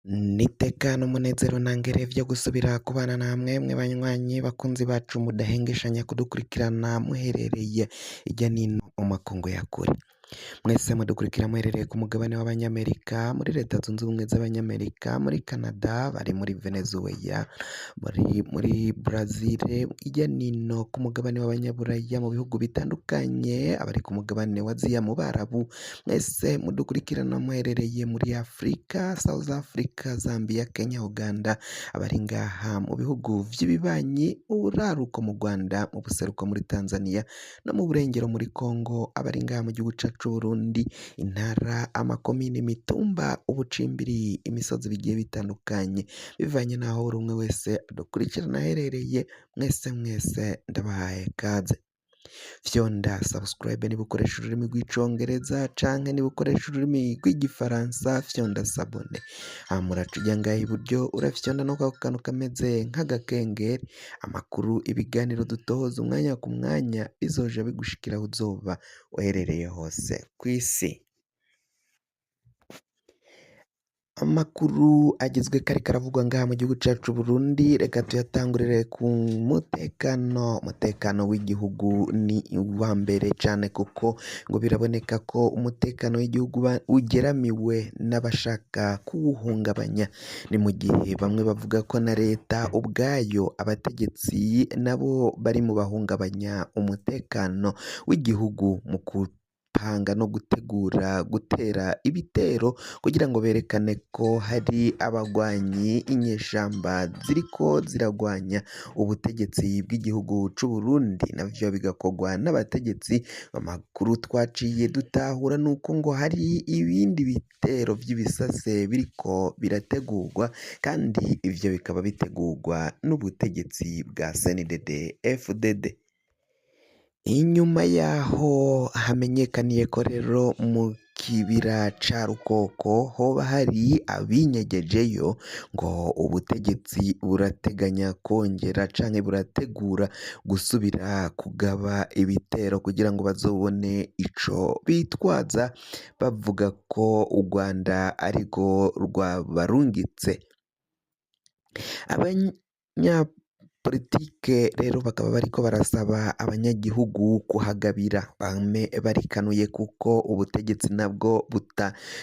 N'iteka n'umunezero ntangere vyo gusubira kubana namwe mwe banywanyi bakunzi bacu mudahengeshanya kudukurikirana muherereye irya nino mu makungu ya kure. Mwese mudukurikira muherereye ku mugabane w'Abanyamerika, muri Leta Zunze Ubumwe z'Abanyamerika, muri Canada, bari muri Venezuela, muri Brazil, irya nino ku mugabane w'Abanyaburaya, mu bihugu bitandukanye, abari ku mugabane wa Aziya, mu Barabu, mwese mudukurikirana muherereye muri Afrika, South Africa, Zambia, Kenya, Uganda, abari ngaha mu bihugu vy'ibibanyi, mu buraruko mu Rwanda, mu buseruko muri Tanzania no mu burengero muri Congo, abari ngaha mu gihugu cacu c'Uburundi, intara, amakomine, imitumba, ubucimbiri, imisozi bigiye bitandukanye, bivanye n'aho buri umwe wese adukurikirana aherereye, mwese mwese ndabahaye kaze. Fyonda subscribe niba ukoresha ururimi rw'icongereza canke niba ukoresha ururimi rw'igifaransa, fyonda s'abonner. Hama uraca uja ngaha iburyo, urafyonda no kwako kantu kameze nk'agakengeri, amakuru, ibiganiro dutohoza umwanya ku mwanya bizoja bigushikira aho uzoba uherereye hose kw'isi. Amakuru agezwe kariko aravugwa ngaha mu gihugu cacu Burundi, reka tuyatangurire ku mutekano. Umutekano w'igihugu ni uwa mbere cane, kuko ngo biraboneka ko umutekano w'igihugu ugeramiwe n'abashaka kuwuhungabanya. Ni mu gihe bamwe bavuga ko na leta ubwayo, abategetsi nabo bari mu bahungabanya umutekano w'igihugu mu gupanga no gutegura gutera ibitero kugira ngo berekane ko hari abagwanyi, inyeshamba ziriko ziragwanya ubutegetsi bw'igihugu c'Uburundi, navyo bigakorwa n'abategetsi. Amakuru twaciye dutahura nuko ngo hari ibindi bitero vy'ibisase biriko birategurwa, kandi ivyo bikaba bitegurwa n'ubutegetsi bwa CNDD FDD. Inyuma yaho hamenyekaniye ko rero mu kibira ca Rukoko hoba hari abinyegejeyo, ngo ubutegetsi burateganya kongera canke burategura gusubira kugaba ibitero kugira ngo bazobone ico bitwaza bavuga ko u Rwanda arirwo rwabarungitse. Abanyapolitike rero bakaba bariko barasaba abanyagihugu kuhagabira, bame barikanuye kuko ubutegetsi nabwo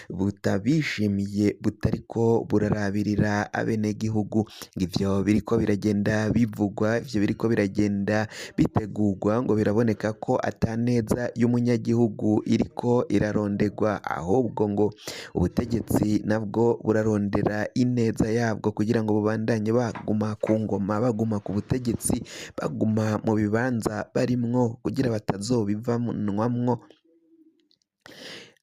butabishimiye, butariko burarabirira abenegihugu. Ivyo biriko biragenda bivugwa, ivyo biriko biragenda bitegurwa, ngo biraboneka ko ataneza y'umunyagihugu iriko irarondegwa, ahubwo ngo ubutegetsi nabwo burarondera ineza yabwo kugira ngo bubandanye baguma ku ngoma, baguma ku butegetsi, baguma mu bibanza barimwo kugira batazobivanwamwo.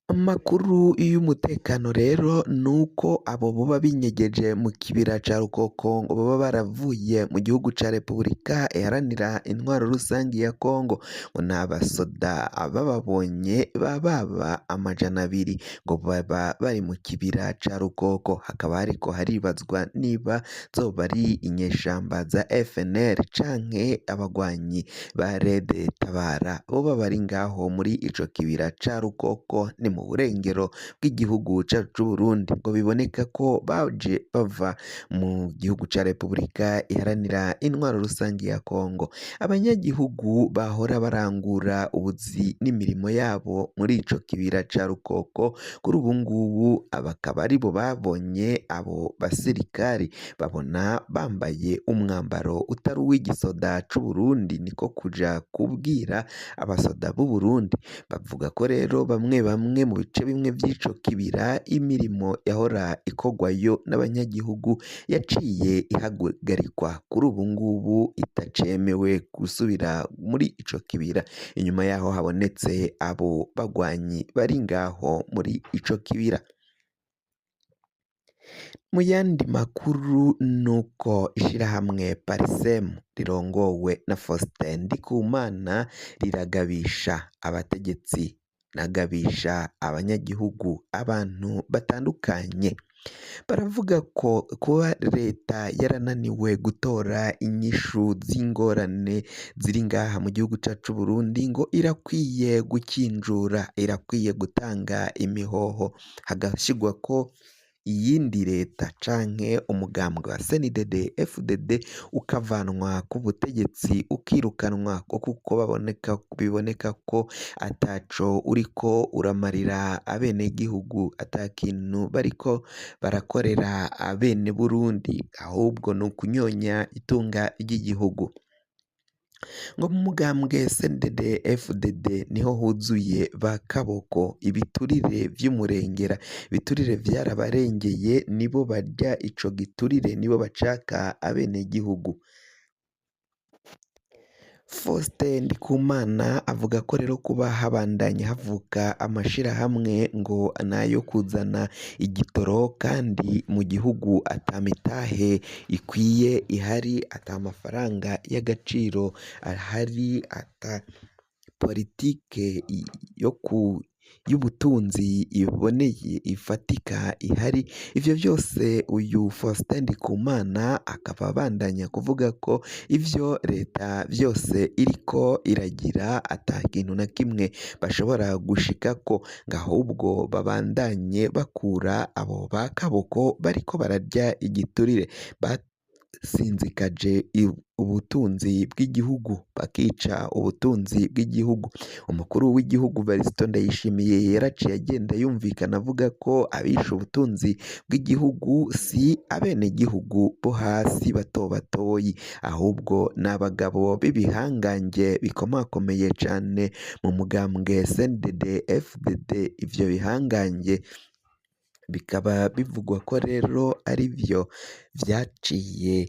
Amakuru y'umutekano rero nuko abo boba binyegeje mu kibira ca Rukoko ngo boba baravuye mu gihugu ca Repubulika Iharanira Intwaro Rusangi ya Kongo, ngo n'abasoda bababonye bababa 200, ngo baba bari mu kibira ca Rukoko. Hakaba hariko haribazwa niba zoba ari inyeshamba za FNL canke abagwanyi ba Red Tabara boba bari ngaho muri ico kibira ca Rukoko, ni mu burengero bw'igihugu cacu c'Uburundi. Ngo biboneka ko baje bava mu gihugu ca Repubulika Iharanira Intwaro Rusangi ya Kongo. Abanyagihugu bahora barangura ubuzi n'imirimo yabo muri ico kibira ca Rukoko, kuri ubu ngubu bakaba aribo babonye abo basirikari, babona bambaye umwambaro utari uw'igisoda c'Uburundi, niko kuja kubwira abasoda b'Uburundi. Bavuga ko rero bamwe bamwe mu bice bimwe vy'ico kibira imirimo yahora ikorwayo n'abanyagihugu yaciye ihagarikwa, kuri ubu ngubu itacemewe gusubira muri ico kibira, inyuma yaho habonetse abo bagwanyi bari ngaho muri ico kibira. Mu yandi makuru nuko ishirahamwe Parsem rirongowe na Faustin Ndikumana riragabisha abategetsi, rinagabisha abanyagihugu, abantu batandukanye. Baravuga ko kuba leta yarananiwe gutora inyishu z'ingorane ziri ngaha mu gihugu cacu c'Uburundi, ngo irakwiye gukinjura, irakwiye gutanga imihoho, hagashigwako iyindi leta canke umugambwe wa CNDD FDD ukavanwa ku butegetsi ukirukanwa kuko biboneka ko ataco uriko uramarira abenegihugu, ata kintu bariko barakorera abene Burundi, ahubwo ni ukunyonya itunga ry'igihugu. Ngo mu mugambwe CNDD FDD niho huzuye ba kaboko, ibiturire vy'umurengera, ibiturire vyarabarengeye, nibo barya ico giturire, nibo bacaka abenegihugu. Faustin Ndikumana avuga ko rero kuba habandanya havuka amashirahamwe ngo nayo kuzana igitoro kandi mu gihugu ata mitahe ikwiye ihari, ata mafaranga y'agaciro ahari, ata politike yo ku y'ubutunzi iboneye ifatika ihari, ivyo vyose uyu Faustin Ndikumana akaba abandanya kuvuga ko ivyo leta vyose iriko iragira ata kintu na kimwe bashobora gushikako, ngo ahubwo babandanye bakura abo ba kaboko bariko bararya igiturire basinzikaje ubutunzi bw'igihugu, bakica ubutunzi bw'igihugu. Umukuru w'igihugu Varisito Ndayishimiye yaraciye agenda yumvikana avuga ko abishe ubutunzi bw'igihugu si abenegihugu bo hasi bato batoyi, ahubwo ni abagabo b'ibihangange bikomakomeye cane mu mugambwe CNDD FDD. Ivyo bihangange bikaba bivugwa ko rero ari vyo vyaciye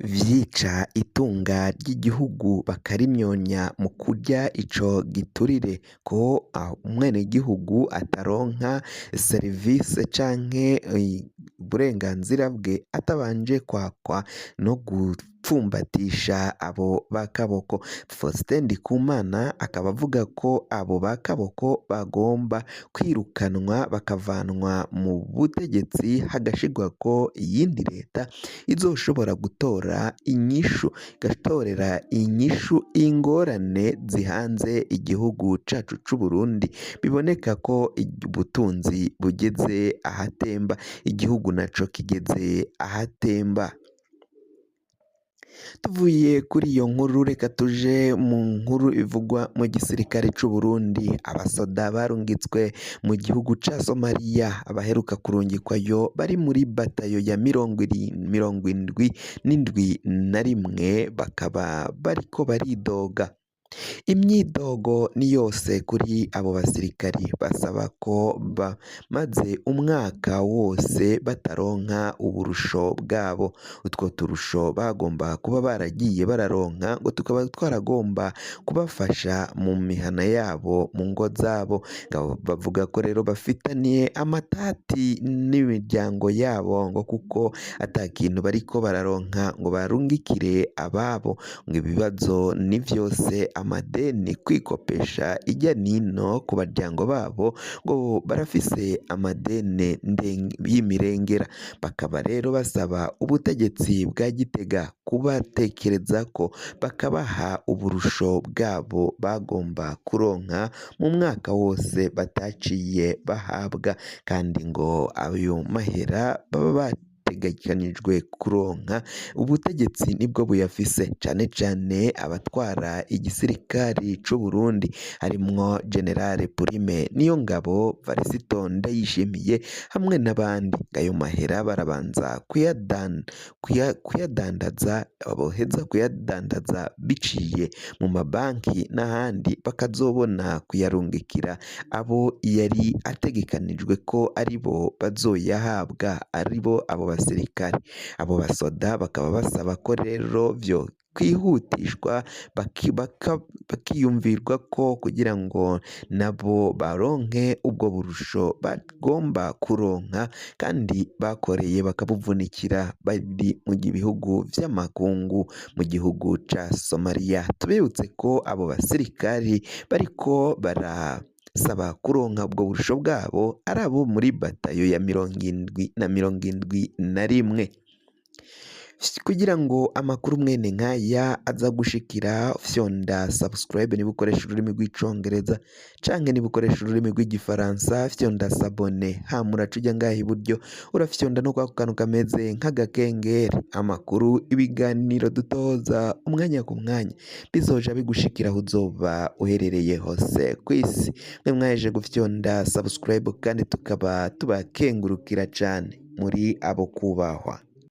vyica itunga ry'igihugu, bakarimyonya mu kurya ico giturire, ko umwenegihugu ataronka serivise canke uburenganzira bwe atabanje kwakwa no gupfumbatisha abo ba kaboko. Faustin Ndikumana akaba avuga ko abo ba kaboko bagomba kwirukanwa bakavanwa mu butegetsi, hagashirwako iyindi leta izoshobora gutora inyishu, igatorera inyishu ingorane zihanze igihugu cacu c'Uburundi. Biboneka ko ubutunzi bugeze ahatemba, igihugu naco kigeze ahatemba. Tuvuye kuri iyo nkuru reka tuje mu nkuru ivugwa mu gisirikare c'u Burundi. Abasoda barungitswe mu gihugu ca Somalia, abaheruka kurungikwayo bari muri batayo ya 77, bakaba bariko baridoga. Imyidogo ni yose kuri abo basirikari, basaba ko bamaze umwaka wose bataronka uburusho bwabo. Utwo turusho bagomba kuba baragiye bararonka ngo tukaba twaragomba kubafasha mu mihana yabo, mu ngo zabo. Bavuga ko rero bafitaniye amatati n'imiryango yabo, ngo kuko ata kintu bariko bararonka ngo barungikire ababo, ngo ibibazo ni vyose, amadeni, kwikopesha ijya nino ku baryango babo, ngo barafise amadeni y'imirengera. Bakaba rero basaba ubutegetsi bwa Gitega kubatekereza ko bakabaha uburusho bwabo bagomba kuronka mu mwaka wose bataciye bahabwa, kandi ngo ayo mahera baba bategekanijwe kuronka ubutegetsi nibwo buyafise, cane cane abatwara igisirikari c'u Burundi harimwo General Prime Niyongabo, Varisito Ndayishimiye hamwe n'abandi. Ayo mahera barabanza kuyadandaza, boheza kuyadandaza biciye mu mabanki n'ahandi, bakazobona kuyarungikira abo yari ategekanijwe ko aribo bazoyahabwa, aribo abo basirikare. Abo basoda bakaba basaba ko rero vyo kwihutishwa, bakiyumvirwa ko kugira ngo nabo baronke ubwo burusho bagomba kuronka kandi bakoreye bakabuvunikira bari mu bihugu vy'amakungu, mu gihugu ca Somalia. Tubibutse ko abo basirikari bariko barasaba kuronka ubwo burusho bwabo ari abo muri batayo ya 71. Kugira ngo amakuru mwene nkaya aza gushikira, fyonda subscribe niba ukoresha ururimi rw'Icongereza, canke niba ukoresha ururimi rw'Igifaransa fyonda s'abonner. Hama uraca uja ngaha iburyo, urafyonda no kwako kantu kameze nk'agakengeri. Amakuru, ibiganiro dutoza umwanya ku mwanya bizoja bigushikira aho uzoba uherereye hose kw'isi. Mwe mwaheje gufyonda subscribe kandi tukaba tubakengurukira cane, muri abo kubahwa.